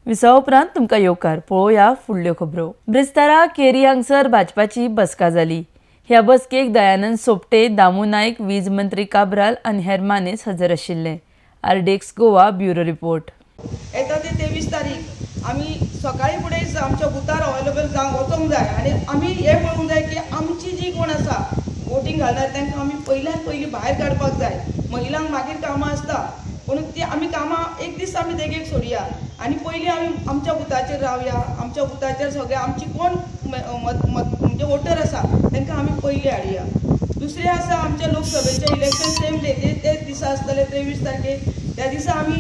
विसवा उपरांत तुमकां येवकार. पळोवया फुडल्यो खबरो. ब्रेस्तारा केरी हांगसर भाजपाची बसका जाली. ह्या बसकेक दयानंद सोपटे, दामू नायक, वीज मंत्री काब्राल आनी हेर मानेस हजर आशिल्ले. RDX Goa bureau report. येता ते 23 तारीख आमी सकाळी फुडें आमच्या बुथार अवेलेबल जावंक वचोंक जाय आनी आमी हें पळोवंक जाय की आमची जी कोण आसा वोटींग घालणार तांकां आमी पयल्यान पयलीं भायर काडपाक जाय. महिलांक मागीर कामां आसता पूण ती आमी कामां एक दीस आमी देगेक सोडया आनी पयलीं आमी आमच्या बुथाचेर रावया. आमच्या बुथाचेर सगळे आमची कोण म्हणजे वोटर आसा तांकां आमी पयलीं हाडया. दुसरें आसा आमच्या लोकसभेचें इलेक्शन सेम डे तेच दिसा आसतलें 23 तारखेक. त्या दिसा आमी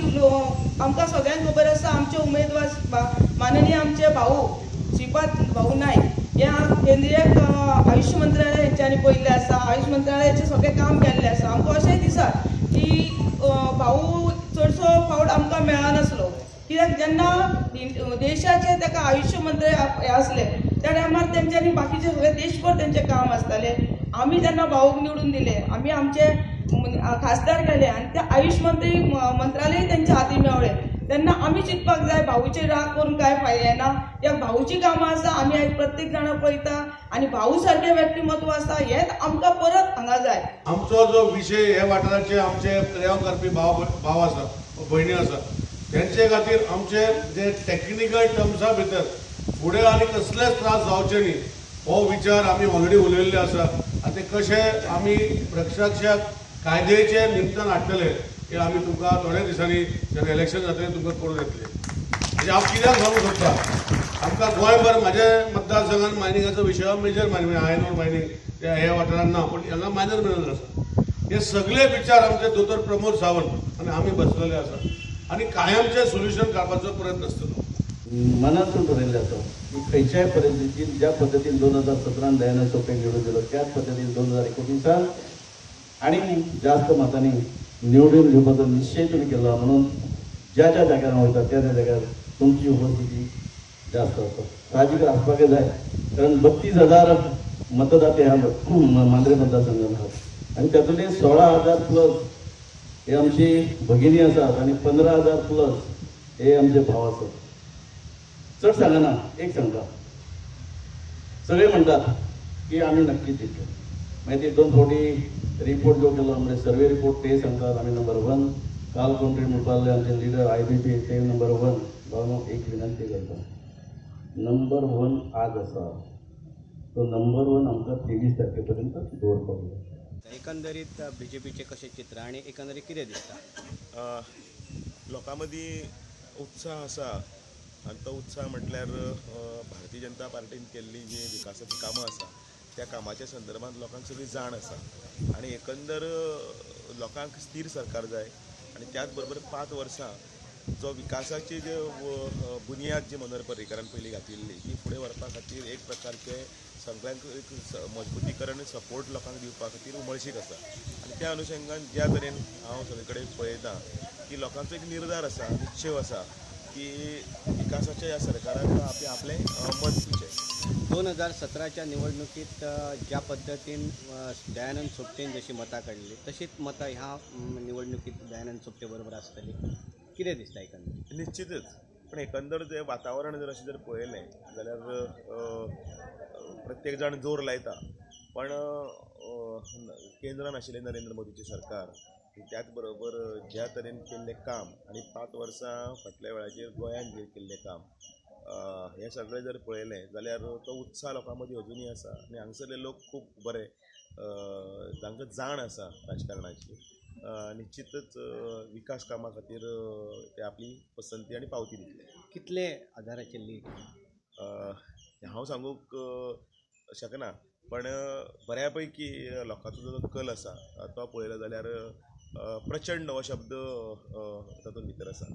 आमकां सगळ्यांक खबर आसा आमचे उमेदवार माननीय आमचे भाऊ श्रीपाद भाऊ नायक हे केंद्रीय आयुष मंत्रालय हेंच्यांनी पळयल्लें आसा. आयुष मंत्रालयाचें सगळें काम केल्लें आसा. आमकां अशेंय दिसता की भाऊ चडसो फावट आमकां मेळनासलो कित्याक जेन्ना देशाचे ताका आयुष्य मंत्री हे आसले त्या टायमार तेंच्यांनी बाकीचे सगळे देशभर तेंचें काम आसतालें. आमी जेन्ना भाऊक निवडून दिले आमी आमचे खासदार केले आनी ते आयुष मंत्री मंत्रालय तेंच्या हाती मेवळे तेन्ना आमी चिंतपाक जाय भाऊचेर राग करून कांय फायदो येना. त्या भाऊची कामां आसा आमी आयज प्रत्येक जाणां पळयता आनी भाऊ सारकें व्यक्तिमत्व आसा हेंच आमकां परत हांगा जाय. आमचो जो विशय हे वाठाराचे आमचे प्रेम करपी भाव आसा, भयणी आसा, तेंचे खातीर आमचे जे टॅक्निकल टर्म्सा भितर फुडें आनी कसलेच त्रास जावचे न्ही हो विचार आमी ऑलरेडी उलयल्ले आसा. आनी ते कशे आमी प्रक्षाक्षाक कायद्याचे निमतान हाडटले हे आमी तुमकां थोड्या दिसांनी जेन्ना इलेक्शन जातलें तुमकां करून येतलें. म्हणजे हांव कित्याक सांगूंक सोदता, आमकां गोंयभर म्हाज्या मतदारसंघान मायनिंगाचो विशय major mining, iron ore mining ह्या वाठारान ना, पूण हांगा मायनर मिनरल आसा. हे सगळे विचार आमचे दोतोर प्रमोद सावंत आनी आमी बसलेले आसा आनी कायमचें सोल्युशन काडपाचो प्रयत्न आसतलो. मनातून ठरयल्लें आसा की खंयच्याय परिस्थितीन ज्या पद्दतीन 2017 दयानंद सोपटे निवडून दिलो त्याच पद्दतीन 2019 आनी जास्त मतांनी निवडून दिवपाचो निश्चय तुमी केला. म्हणून ज्या ज्या जाग्यार वयता त्या त्या जाग्यार तुमची उपस्थिती जास्त आसता. साहजीक आसपाक जाय, कारण 32,000 मतदाते ह्या मांद्रे मतदारसंघात आहात आनी तातूंतले 16,000 प्लस हे आमची भगिनी आसात आनी 15,000 प्लस हे आमचे भाव आसात. चड सांगना, एक सांगता, सगळे म्हणटात की आमी नक्की जिखले. मागीर ते 2 फावटी रिपोर्ट जो केलो म्हणजे सर्वे रिपोर्ट ते सांगतात आमी नंबर 1. काल कोण तरी म्हणपाक लागले आमचे लिडर IBP ते नंबर 1. भावनो एक विनंती करता, नंबर 1 आज आसा तो नंबर 1 आमकां 23 तारखे पर्यंत दवरपाक जाय. एकंदरीत बीजेपीचें कशें चित्र आनी एकंदरीत कितें दिसता? लोकां मदीं उत्साह आसा आनी तो उत्साह म्हटल्यार भारतीय जनता पार्टीन केल्ली जी विकासाचीं कामां आसा त्या कामाच्या संदर्भात लोकांक सगळी जाण आसा आनी एकंदर लोकांक स्थीर सरकार जाय आनी त्याच बरोबर 5 वर्सां जो विकासाची जे बुनियाद जी मनोहर पर्रीकारान पयलीं घातिल्ली ती फुडें व्हरपा खातीर एक प्रकारचे सगळ्यांक एक मजबूतीकरण सपोर्ट लोकांक दिवपा खातीर उमळशीक आसा आनी त्या अनुशंगान ज्या तरेन हांव सगळे कडेन पळयतां की लोकांचो एक निर्धार आसा, निश्चय आसा की विकासाच्या ह्या सरकाराक आपलें आपलें मत दिवचें. 2017च्या निवडणुकीत ज्या पद्दतीन दयानंद सोपटेन जशी मतां काडली तशीच मतां ह्या निवडणुकीत दयानंद सोपटे बरोबर आसतली, कितें दिसता एकंदर? निश्चितच, पण एकंदर जे वातावरण जर अशें जर पळयलें जाल्यार प्रत्येक जाण जोर लायता, पण केंद्रान आशिल्लें नरेंद्र मोदीचें सरकार, त्याच बरोबर ज्या तरेन केल्लें काम आनी 5 वर्सां फाटल्या वेळाचेर गोंयांत जें केल्लें काम हें सगळें जर पळयलें जाल्यार तो उत्साह लोकां मदीं अजुनूय आसा आनी हांगसरले लोक खूब बरे, तांकां जाण आसा राजकारणाची, निश्चितच विकास कामां खातीर ते आपली पसंती आनी पावती दितले. कितले आधाराचे लीड? हांव सांगूंक शकना, पण बऱ्या पैकी लोकांचो जो कल आसा तो पळयलो जाल्यार प्रचंड हो शब्द तातूंत भितर आसा.